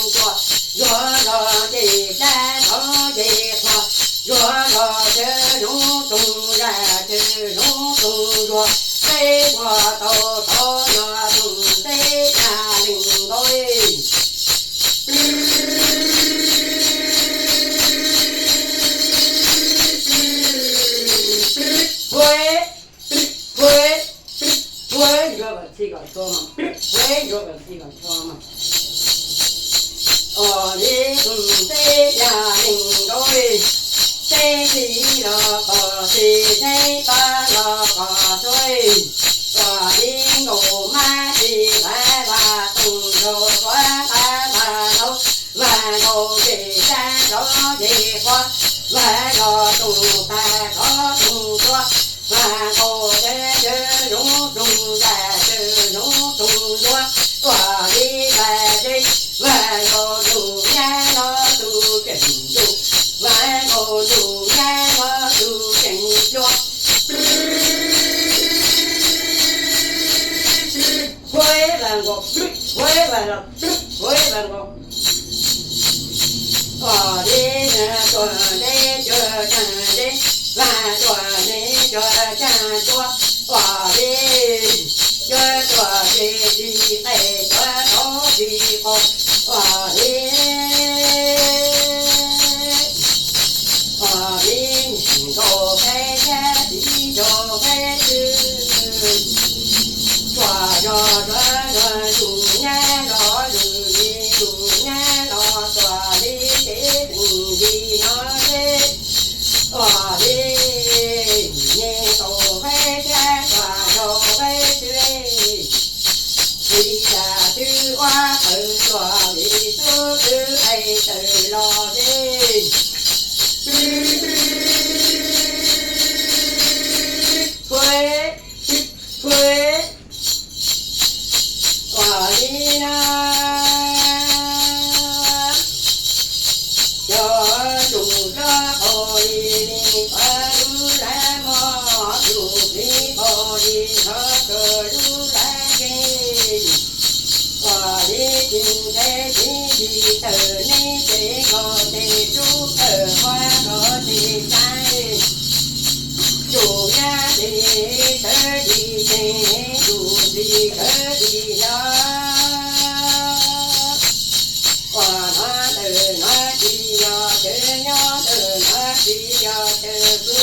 ntsuag, zuag zog ces dab zov ces qhuas, zuag zog ces zoov txoov zaj ces zoov txoov ntsuag, peb puag tau tod yog txoov teb yaj leej nkaus. Huv, huv, huv, ntsuag kom txi kom tshua mas, huv, ntsuag kom txi kom tshua mas. Os, li txoov teb yaj leej nkaus, teb txiv los qos txiv, teb pab los qos tsuag, os, li nkaus mab txiv, vaj vaj tooj nraug, vaj vaj vaj nraug, vaj nkaus ces dab zov ces qhuas, vaj zov tooj tag zov tooj tua, vaj nkaus ces ces zoov txoov zaj ces zoov txoov ntsuag, ua li vaj zeb, vaj nkaus ntsuj nyab los tus tseem ntsuj, vaj nkaus ntsuj nyab los tus tseem ntsuj. Huv, vaj nkaus, huv, vaj los, huv, vaj nkaus. Os, li tuaj teb cuag caag teb, vaj tuaj teb cuag caag cua, os, li cuag tuaj teb tsis qe cuag tau tsis qo, os, li os, li nkaus peb yaj txiv nraug peb tw, tuaj zog zog zog tus nyab los lwm li tus nyab los tuaj li ces tseem li no ces, os, li nkaus peb yaj tuaj zog peb tw, li yam twb ua qhawv tuaj li tub twb ev tawm los li. Huv, huv, ua li na, cov tus hlob qau li li qhov lub lab mog, tus txiv qau li qhov kawg lub lab nkeeg. Ua li tsis ntshai txiv tsis tawm neb ces nkaus ces rub tawm qhov nkaus ces saib, tus nyab ces tawv li ces tus txiv tawv li los. Ua no tawm no tsis yog tawv, nyob tawm no tsis yog tawv pw,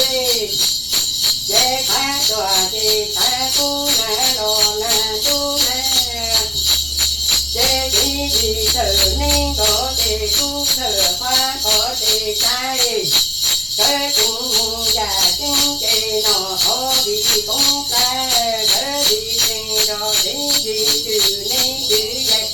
ces qhav tuaj ces qhav kub na los na tub na, ces txiv tsis tawm neb nkaus ces rub tawm qhov nkaus ces saib, sawv tsees mus yam ceeb ces nom qhov li koob plab, sawv li tsees zog txiv tsis tawm neb tsis yai,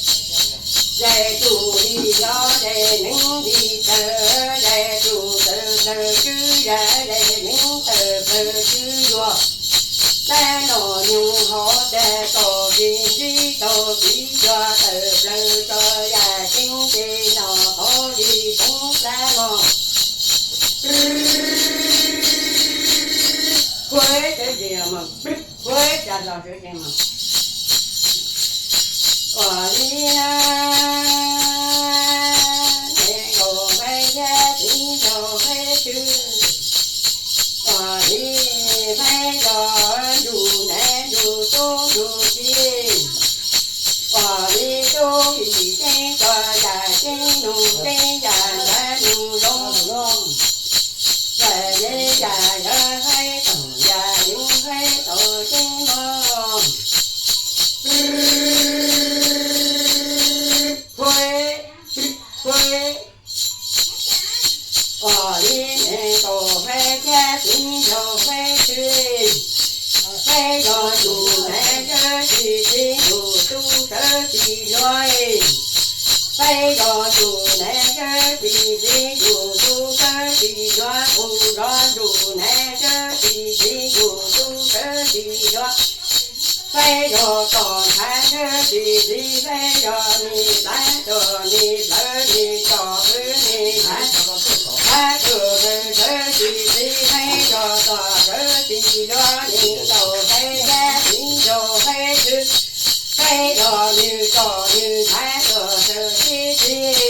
yai tus li yog yai neeb li tawv, yai tus tawv tawv tswb yam, yai neeb tawv tawv tswb yuag. Dab nom nyuj hov tag tso tsis ntsib tau txiv yuag tawm plaws tso yam ceeb ces nom qhov li koob plab mog. Huv, sawv tsees mog, huv, tsa hlo sawv tsees mog. Ua li na, neb nkaus peb yaj txiv nraug peb tw, ua li peb yog ntuj neeb ntuj tub ntuj txiv, ua li tub him ceeb tso yam ceeb nug ceeb yam nrad nug zoo, yam yeeb yam yawv haib tawm yam yeeb haib tawm ceeb mog. Huv, huv, ua li neb nkaus peb yaj txiv nraug peb tw, peb yog tus neeb sawv tsis txi, tus tub sawv tsis luag, peb yog tus neeb sawv tsis txi, tus tub sawv tsis luag, tus zov tus neeb sawv tsis txi, tus tub sawv tsis luag. Peb yog tom ntshav sawv tsis txi, peb yog nim plav tom nim plawv, nim tom plawv nim ntshav, ntshav tom plawv sawv tsis txi, peb yog tom sawv tsis luag, nim nkaus peb yaj txiv nraug peb tw, peb yog nim tom nim ntshav tom sawv tsis txi.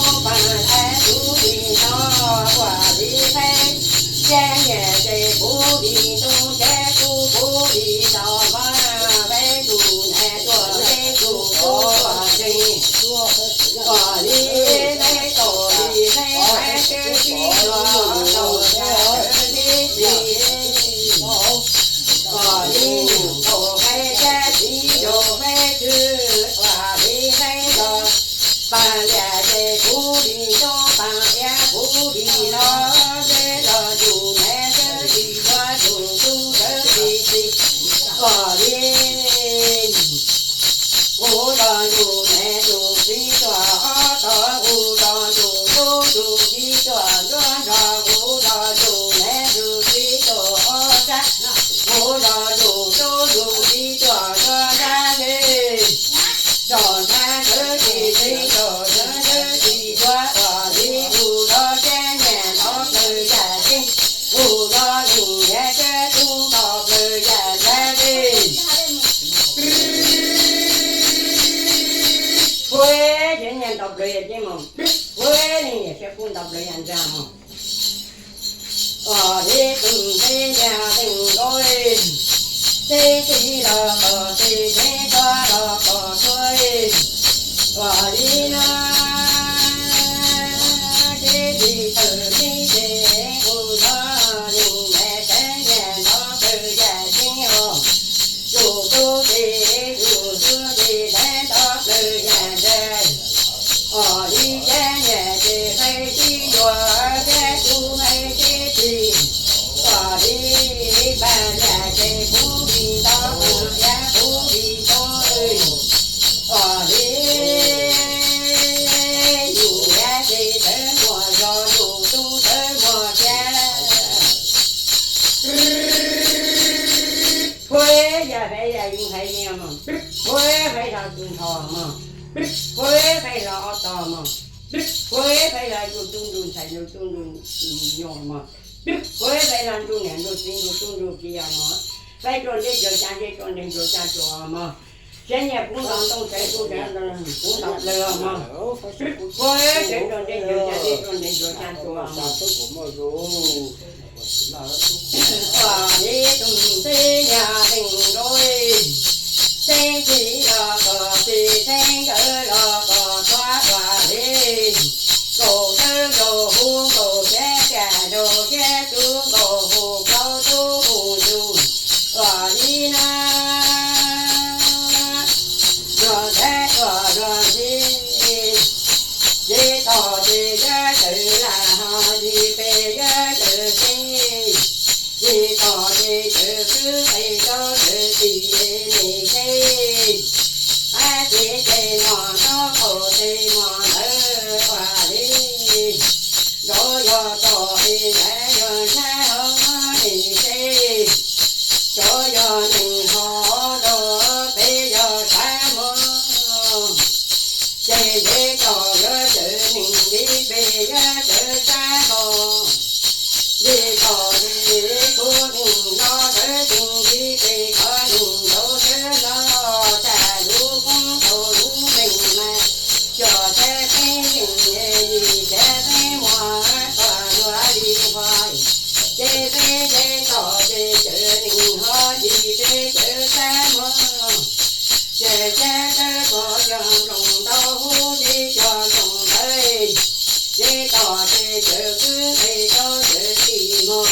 Pab thab kuv vim no ua li peb, cab nyiam ces kuv vim ntoo cab kuv, kuv vim tau mab peb tus neeg tuaj peb tus tuaj tseem ua li peb tau li peb thab sib tsis tuaj tau thab sib tsis ua li nws tau peb cab tsis tau peb twb ua li peb los pab lias ces kuv vim ntoo pab iab kuv vim los peb los tus neeg thab sib tuaj tus tub thab sib tsis ua li kuv los tus neeg tus txiv tuaj ob tog, kuv los tus tub tus txiv tuaj nruab nrog, kuv los tus neeg tus txiv tuaj ob sab, kuv los tus tub tus txiv tuaj nruab sab li. Tog thab thab sib tsis tsis tog thab thab sib tuaj ua li kuv los cab nyiam nto plaws yam tseeb, kuv los nws nyiam cab tub nto plaws yam ntag li. Phuab, cab nyiam nto plaws yam tseeb mog, phuab, nws nyiam cab tub nto plaws yam ntag mog. Ua li tus teb yam tseeb nkaus, teb txiv los kom txiv, teb tub los kom tub, ua li no teb txiv tawm teb ces kuv los nws nyiam cab nyiam nto plaws yam tseeb os. Tus tub ces tus tub ces cab nto plaws yam ntag. Ua li cab nyiam ces peb sib ntuas, cab tub peb sib tsis, ua li pab lias ces kuv vim ntoo, kuv vim ntoo, ua li yus yam ces tawv muag zog, yus tub tawv muag cab. Phuab, yam peb yam yeej hais yeej mog, phuab, peb los tus nthos mog, phuab, peb los ob tog mog, phuab, peb los tus tub ntsuj ntxhais, tus tub ntsuj nyuam mog, phuab, peb los ntsuj niam ntsuj txiv, tus tub ntsuj kiag mog, peb tuaj nteb cov cab, peb tuaj nteg cov cab tsuas mog. Cab nyiam kuv nto ntoo, cab tub cab kuv nto plaws mog, phuab, peb tuaj nteb cov cab, peb tuaj nteg cov cab tsuas mog. Ua li tus teb yam tseeb nkaus, teb txiv los kom txiv, teb nkawd los kom tub, ua li nkaus tawb nkaus huv, nkaus cab cam nkaus cab tub, nkaus huv plaub tub huv ntsuj, ua li na. Los cab tuaj los ntxiv, ces tog ces yawg tawv lam ho yim pes yawg tawv xeeb, ces tog ces tawv kwv qe rau tawv tim es nim xeeb, qab ces ces mos ntaub qaum ces mos ntawd ua li, nraud yog tog es ntawd yog ntshab hauv nim xeeb, nraud yog neeg hov rau peb yog tsab mog. Ces yawg tog yawg tawv neeg yim pes yawg tawv tsab hov, yawg tog ces kuv neeg no tawv neeg yim pes koj neeg nraud tawv los tag lub koob tau lub neeg mas, cov tshab peb yeej yim tshab peb muag koj luag li nqho, ces peb yawg tog ces tawv neeg hov yim pes tawv tsab mog. Ces cab tawb koj cov nploos ntau huv ces cov nploos ntawd, yawg tog ces tawv kwv qe rau tawv tim mog.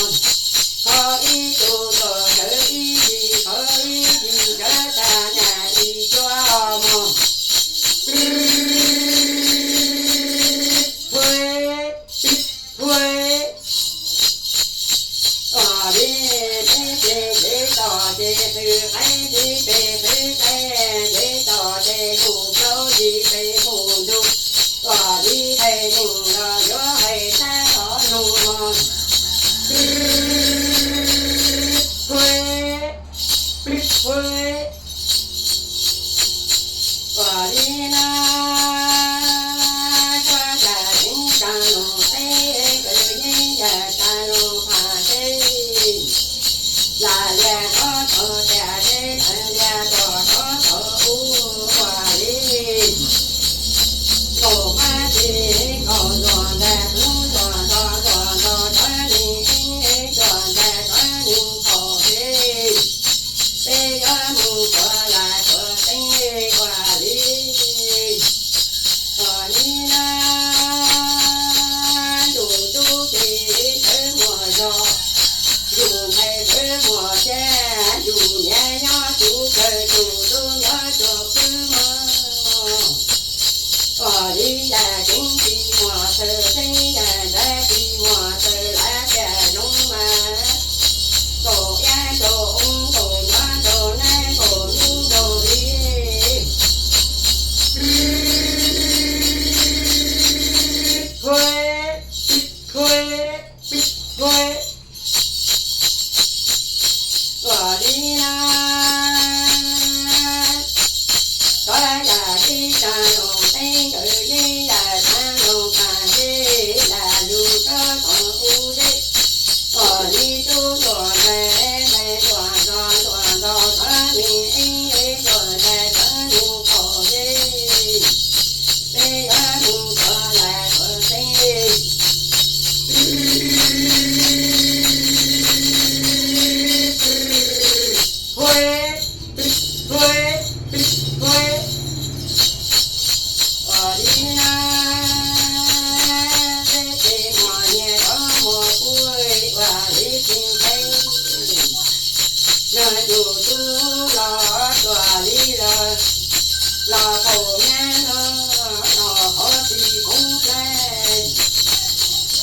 Qhov ib tug tog tawv ib yim, qhov ib yim tawv tag nag ib cuab mog. Phuab, phuab, ua li peb ces yawg tog ces qhwv qaib yim pes qhwv qaib, yawg tog ces mus plaub yim pes mus ntug, ua li hais neeg los yuav hais tsab hov nug mog. Phuab, phuab, ua li no, tsuas tas ceev tas lus teb, kawm yeeb yam tas lus pham teb, lam lias rov tau cas teb, lam lias rov tau ua li, nkaum pab tib Yus nqhis txwv muag tsheb, yus niam nyob tsuv kawg, yus tub nyob tsuv pwg mog. Ua li yam tseeb tsis muaj chaw xeeb, yam ntxawv tsis muaj chaw lav tias zoo mas. Nkaus iab nkaus oo, nkaus nyob nkaus nab, nkaus nub nkaus li. Phuj, phuj, phuj. Ua li na, tov yam tib tag zoo teeb nkawd yeeb, yam tag zoo pag zeb, yam lug tsob tod u zeb. Ua li tub tuam ntais, ntais tuam nto, tuam nto tov neeg eeb, eeb tuam ntais tov neeg qaum zeb. Peb yuav mus txog lawm txog teb. Phuj, phuj, phuj. Ua li na, peb ces muaj nyias tov muaj kuv, ua li tsis ntev no yus tub los tuaj li los, los thaum nyab no, los qhov tsis poob plaws,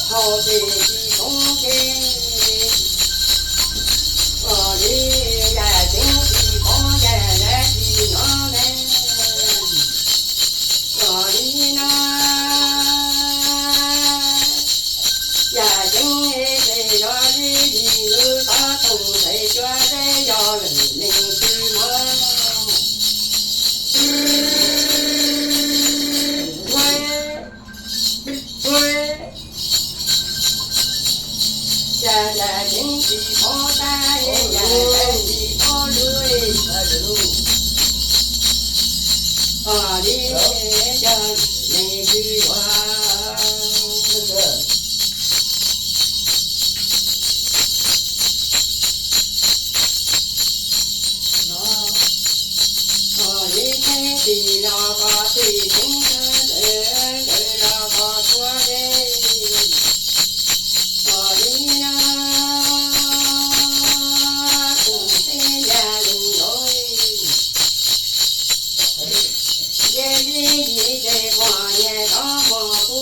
thaum tsis tsis poob kev. Ua li yam tseeb tsis poob, yam ntxawv tsis nyob ne. Ua li no, yam tseeb ces yog zeb yim lub tov toom ntxhais cua zeb yog lwm leej twg mog. Ua, ua, yam yam tseeb tsis poob tab, yam ntxawv tsis poob lub. Ua li yog leej twg yuav. Ua li teb tis los koj tsis teev, teb ntawd los koj tsuav zeb. Ua li no, tus teb yam lus lawm, ces li yim ces muaj nyias tov muaj kuv.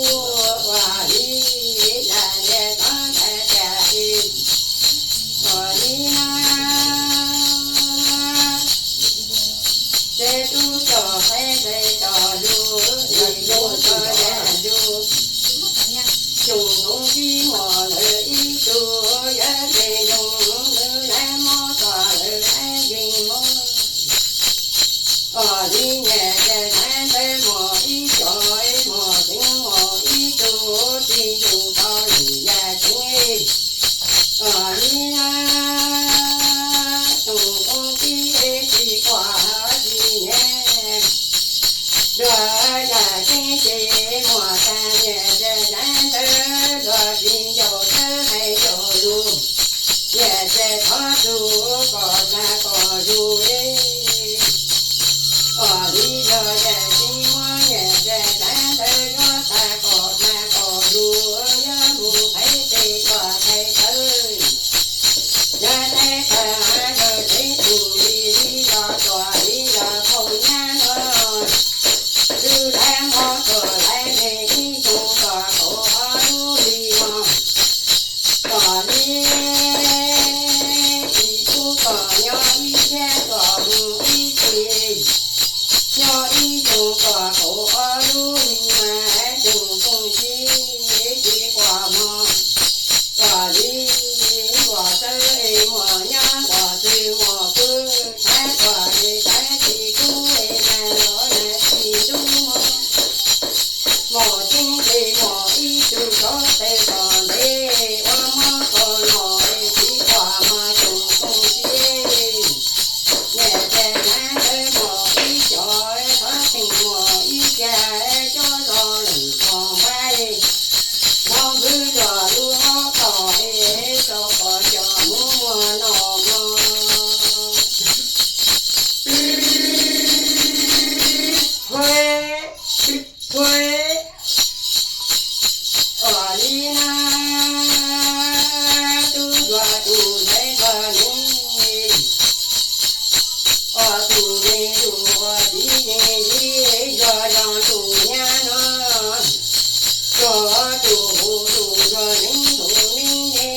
Tus hu tus nrog neeb tus neeb ne,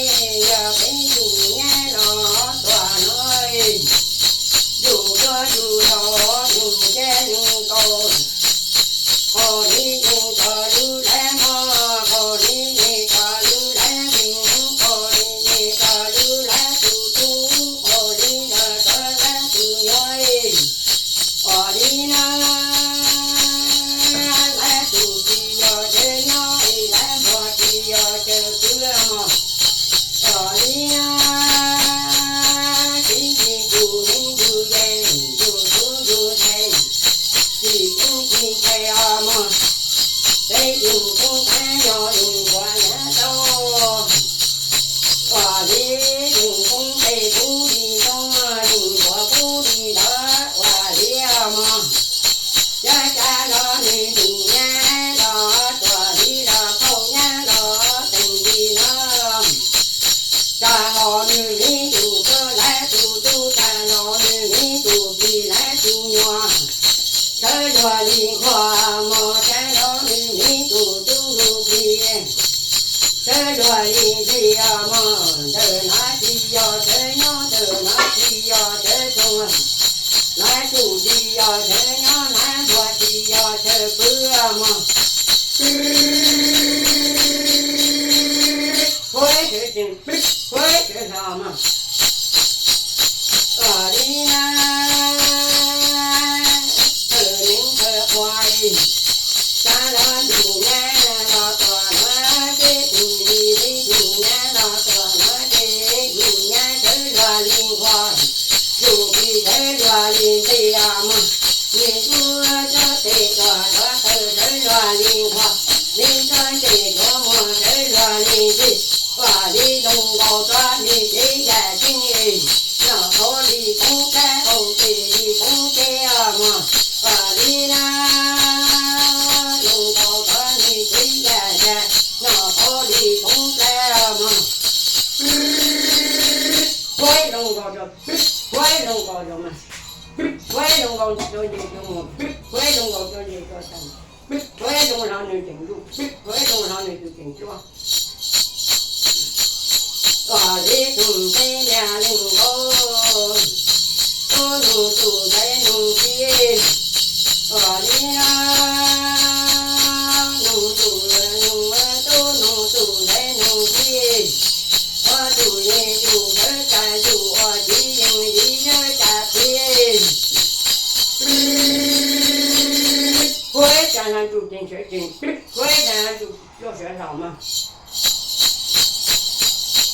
yog peb yus nyab los tuaj no, yus tuaj yus los yus nce yus nkaus, qhov li yus tso lub lab mog, qhov li yus tso lub lab nkeeg, qhov li yus tso lub lab tus tub, qhov li los tso lab tus nyuam. Qhov li no, lab tus tsis yog chaw nyob, lab npog tsis yog chaw pw mog. Qhov li no, tib tsis yus neeb yus yaig, yus tub yus ntxhais, tsis poob tsis ntshai os mog. Peb yus poob qab yog yus nquas yav tau. Ua li yus poob peb pub li zoo, yus nquas pub li ntawd ua li mog. Yog cas los nws tus nyab los tuaj li los phauj nyab los teem li no. Tag los nws me tus koj lab tus tub, tag los nws me tus plig lab tus nyuam. Sawv luag li nquag mog, tag los nws me tus tub tus plig. Sawv luag li ntxhi mog, ntawm no tsis yog chaw nyob, ntawm no tsis yog chaw txog, lab tus tsis yog chaw nyob, lab npog tsis yog chaw pw mog. Huab sawv tsees, huab sawv hlo mog. Ua li no, thawj neeb thawj qhua, tag los yus nyab los tuaj no, ces tus li li yus nyab los tuaj no, ces yus nyab sawv luag li nquag, yus plig sawv luag li ntxhi mog. Nws tub tsob tes tso tsob taw sawv luag li nquag, nws tsob tes tsob muag sawv luag li ntxhi. Ua li zoo nkaus tsob li kev yam tseeb, noj qhauv li poob plab, haus tes li poob kev mog. Ua li no, zoo nkaus tsob li kev yam tseeb, noj qhauv li poob plab mog. Huab zoo nkaus rau, huab zoo nkaus rau mas, huab zoo nkaus rau nce rau mus, huab zoo nkaus rau nce rau tas, huab zoo hlo nws tseem ntuj, huab zoo hlo nws tus tseem tsuab. Ua li tus peb niag leej nkaus, tub nug tus ntxhais nug txiv. Ua li no, nug tus nug tub nug tus ntxhais nug txiv. Ua tus yeej yug sawv tas yug, ua txiv yeej txiv sawv tas txiv. Huab tsa hlo tus tseem sawv tsees, huab tsa hlo tus luaj sawv hlo mog.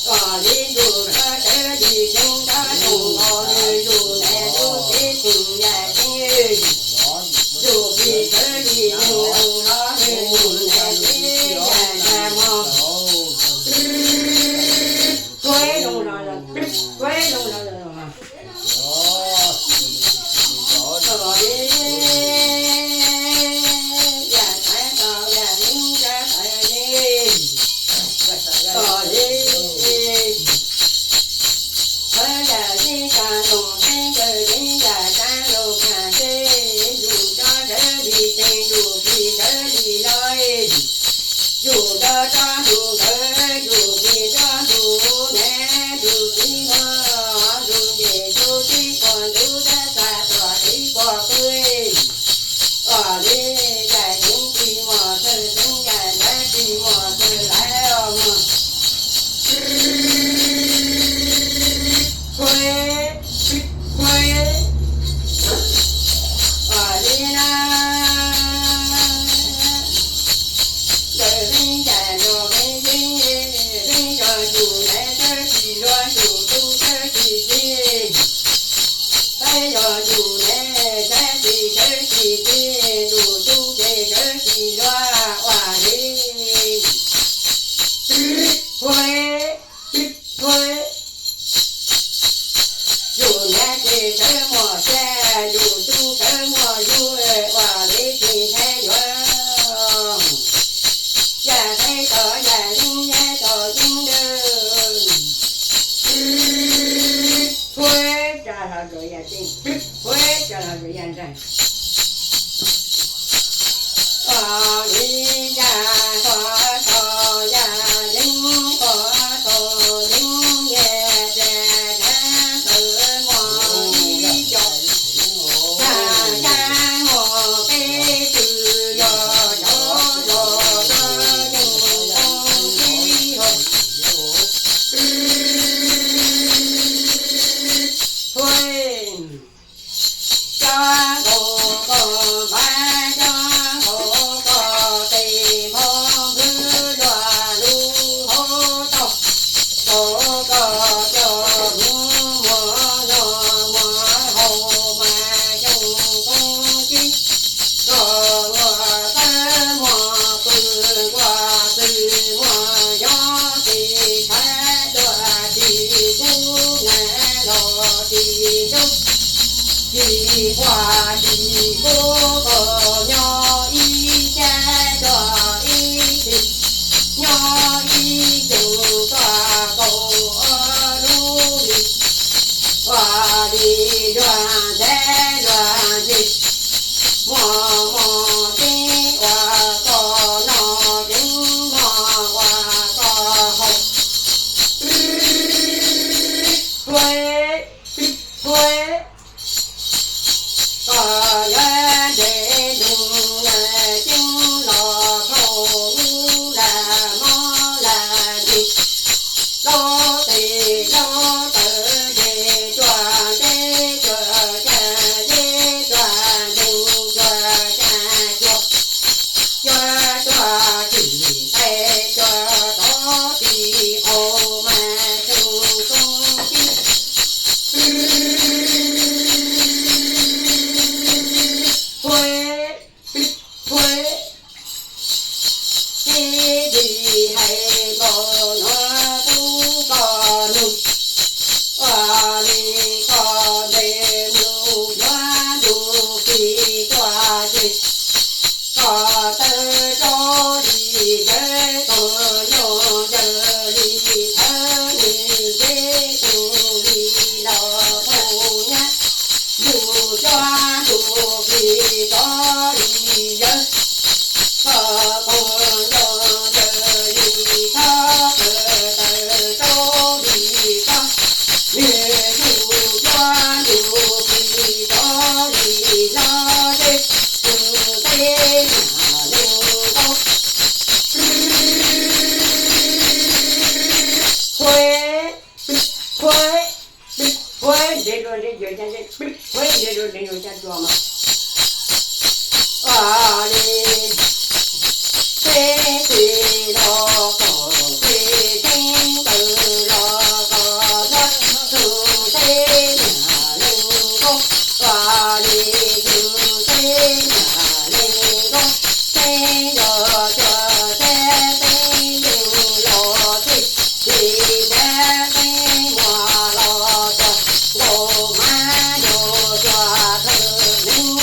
Ua li yus sawv tsees, yus ntaus nkaus nws, yus ntaus yus tsev tseem yam tseeb, yus plig sawv li yus zoo hlo nws, yus ntaus tsev yam tag mog. Huab zoo hlo, huab zoo hlo. Ua li, yam tag tau yam yeeb tsa tau yeeb. Ua li, yam yeeb tsa ntoos tseeb, yam yeeb tsa ntoos khav seb, yus tso sawv li tsees, yus plig sawv li loj. Yus tso tso tus nkawd, yus plig tso tus nev, tus txiv muag, tus nce tus txiv puag ntug tab xa tuam txiv puag pw. Ua li, yam yeeb tsis muaj xwm txheej, yam ntawd tsis muaj xwm laiv os mog. Huab, huab. Ua li na, ntawm leej yam nrog leej yeeb, leej nrog yus ntaus sawv tsis luag, yus tub sawv tsis txij. Peb yog yus ntaus sawv tsis sawv tsis txij, yus tub ces sawv tsis luag ua li. Huab, huab. Yus ntaus ces sawv muaj sia, yus tub sawv muaj yug, ua li tsis ntshai yuav. Yam yeeb tso yam yeeb, yeeb tso yeeb ntawd. Huab tsa hlo rau yam tseeb, huab tsa hlo rau yam ntseeg. Ua li yam qhov Ua tsis pub koj nyob ib sab tsuag ib txhis, nyob ib xyoos tsuag kaum ob lub hlis. Ua li zuag ntxheb zuag ntxhis, muaj mos tseeb ua koj noj, tseeb mos ua koj haus. Huab, huab, koj yuav nres nroog ceeb los thauj lub lag mob lag ntsig, zaub tes zaub taw, ces tsuag nteb tsuag cag, nteb tsuag nteeg tsuag cag, tsuag, tsuag, tsuag tsim qe, tsuag tov tsis qaug mas tseeg koob tib. Huab, huab, tib tsis hais npaum no pub koj nug. Ua li koj ntes mus yuav ntsuj plig tuaj ces, koj taw rau li yawg, koj nyob ncaws li thawv, nws ntseb tus li los phooj nyab, yus coj ntsuj plig rov li yawg. Koj nyob ncaws li thawv, taw rau li koj, nws yus coj ntsuj plig rov li los ces, tus teb nyuag leej nkauj. Huab, huab, huab, nres dua nres yawg cag, huab nres dua nres yawg cag tsuag mas. Ua li teb tsis los kom teb, teb tawg los kom txhob, tus teb nyuag leej nkauj. Ua li tus teb nyuag leej nkauj, teb yog cua teb, teb yeej los txij, tsis ntev teb muag los txog, nkaus hmab yog cua thawj hneev.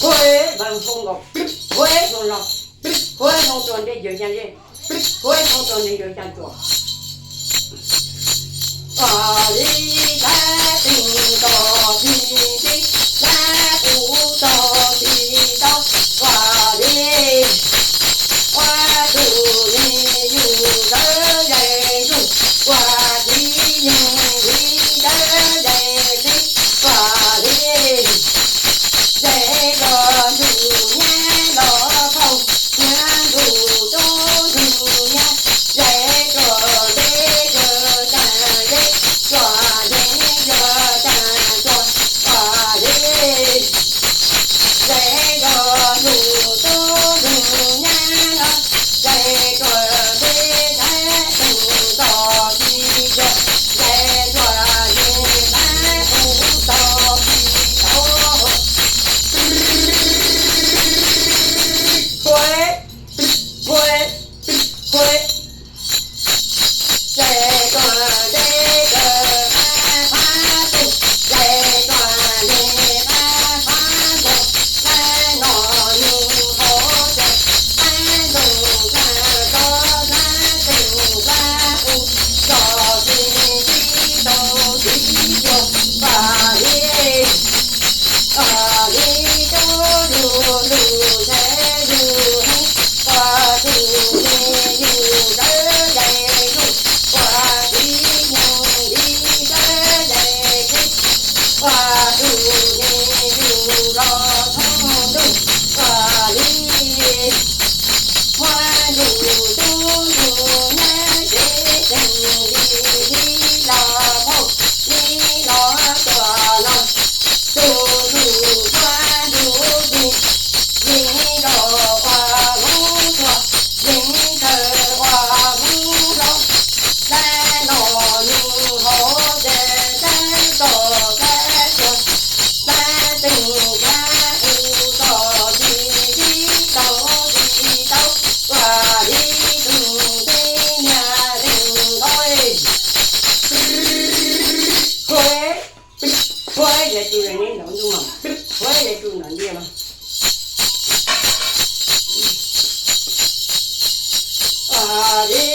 Hu ib hoo nkaus, hu ib hoo los, hu ib hoo tuag nti yawg Cam Zeb, hu ib hoo tuag nti yawg Cam Tsuas. Ua li tab teeg tog tsis tib, tab kuv tog tsis tau, ua li ua tus neeg yug sawv daws ntsug, ua tib neeg li sawv daws tib, ua li zes los ntug nyab los phauj, nyab ntug tub ntug nyab, zes tsuas zes tsuas cas zes tsuas zes tsuas cas tsuas, ua li zes los ntug tub ntug nyab los, zes tsuas zes tab teeg tog tsis tau, zes tsuas zes tab kuv tog tsis tau. Hu, hu, hu. Zes tsuas zes tsuas pab pab tug, zes tsuas zes pab pab tug, pab noj nug hauv zes, pab ntoog pab tod, pab teeg pab u, tso tsis tib tau tib cuag, ua li, ua li tub lug lug zes lug heev, ua tug neeg yug sawv daws ntsug, ua tib neeg li sawv daws tib, ua tug neeg yug los thoob ntuj, ua li muaj ntuj tub ntuj nyab, zes teeg li li los phauj, li los tsuas los, tug lug tsuab ntug tug, yeej nkaus ua hub tsuag, yeej kawg ua hub hlob, dab noj nug hauv zes, dab tso dab tsuag, dab teeg dab u, tso tsis tib tau tsis tau, ua li tug teb niag leej nkaus. Hu, hu, zes tsuas zes neb ntaus ntuj mas, hu zes tsuas ntaus ntiaj mas. Ua li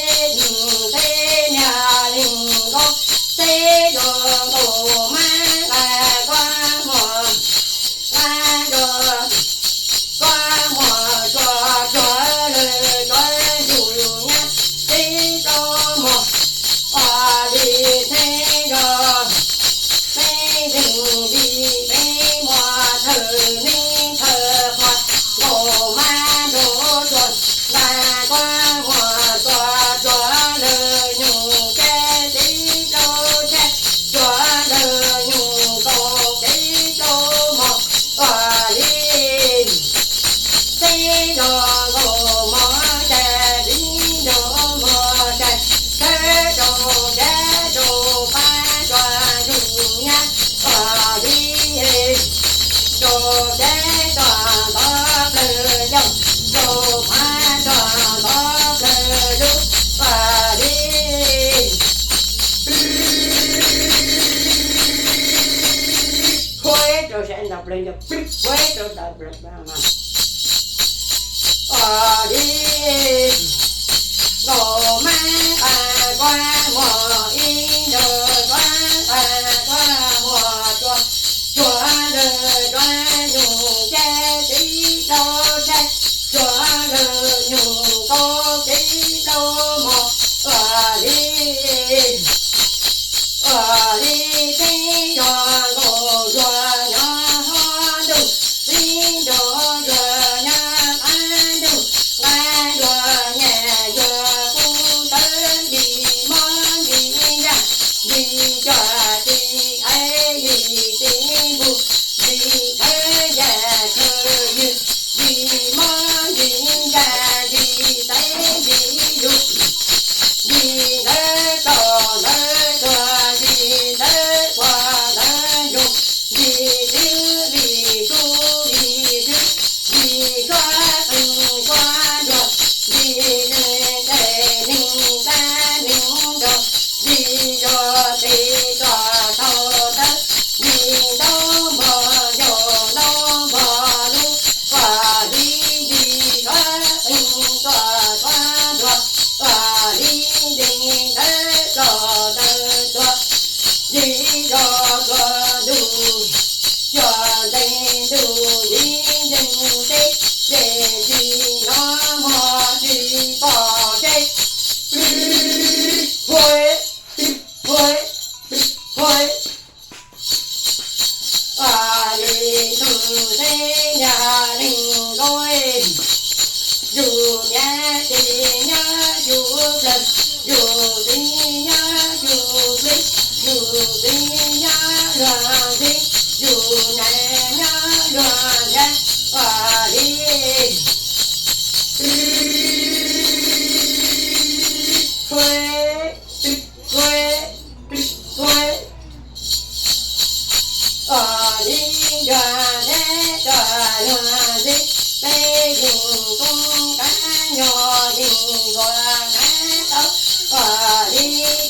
teb niag leej nkaus, teb zoo nkaus mas, nqa koj muag, nqa koj muag tsuag tsuag lawm, tsuag ntug nyab, teb tsuag muag, ua li teb yog, teb zeeg li peb muag thawm neb thawm qhua, nkaus mas nrug tsuag, nqa koj muag tsuag tsuag lawm, nyuj kab teb tsuag tshab, tsuag lawm nyuj kaus teb tsuag mog, ua li teb zoo nkaus mog, cas li zoo mog, cas sawv rau dab rau pab tsuag ntug nyab, ua li rau dab tsuag ntov plawg yau, rau pab tsuag ntov plawg lub, ua li huab rau sawv ntov plawg yau, huab rau ntawd plawg, ua li lawm, yus txiv nyob yus plig, yus txiv nyob luag ntxhi, yus nais nyob luag nrhiav, ua li. Ua, ua, ua. Ua li ncuav ntseb tsuas luag ntxhi, peb yeej koob qab nyo yeej nkuas qab tau. Ua li yeej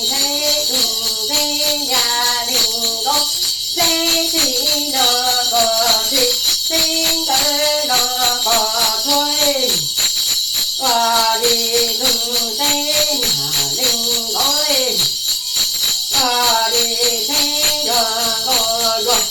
ntseb tus ntseb ya leej nkauj, ntseb txij los kom txij, ntseb nkawd los kom txhua. Ua li tus ntseb ya leej nkauj, ua li ntseb ya nkauj luag,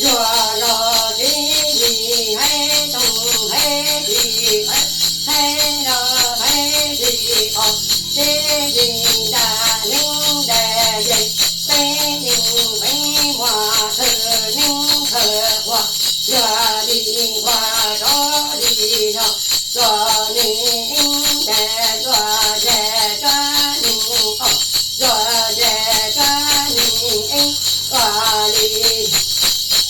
luag los txiv yim haiv toog haiv tsis qawv, haiv los haiv tsis qos, txiv yim nram neeb nram yej, peb yeej peb muag khawv neeb khawv quas, luag li nquag rov li zog, luag li eeb ntais luag ntais tsuab li qos, luag ntais tsuab li eeb, ua li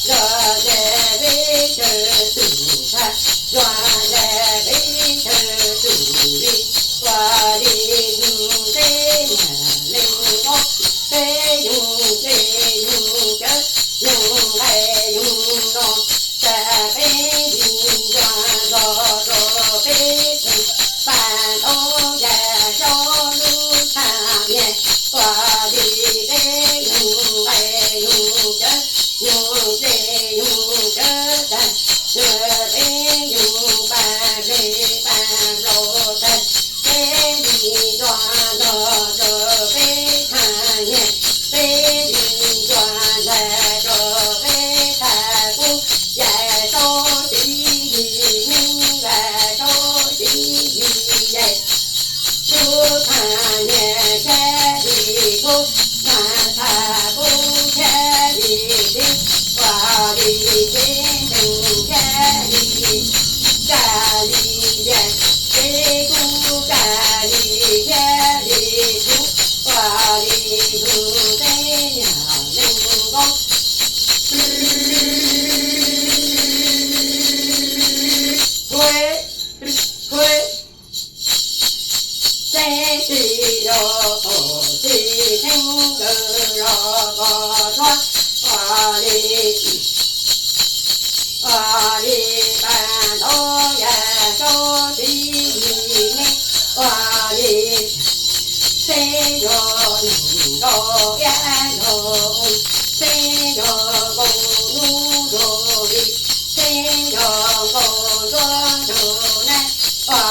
luag ntais peb chaw tus tag, luag ntais peb chaw tus li, ua li ntseb ya leej nkauj, peb yoog dlej yoog cawv, yoog nqaij yoog no, tas peb li ncuav zog rau peb tug, paj ntaub yaj saub lub thaj niag, ua li peb yoog nqaij yoog cawv, yoog dlej yoog cawv tag, peb yoog paj dlej paj nplaum tag, peb li ncuav zog rau peb thaj niag, peb li ncuav ntag rau peb thaj kub, yaj saub txiv yim neeb, yaj saub txiv yim yaj, lub thaj niag xyab li kub, thaj kub xyab li txiv, ua li txiv nteeg xyab li, kaj li yaj, txiv kub kaj li xyab li kub, ua li tus ntseb ya leej nkauj. Ua, ua, txiv tsis los qaum txiv theeb nkawd los kom txhua, ua li, ua li paj ntaub yaj saub txiv yim neeb, ua li xeb yog neeg nkaus iab nkaus, xeb yog nkaus hnub nkaus hli, xeb yog nkaus nruab nkaus nab, ua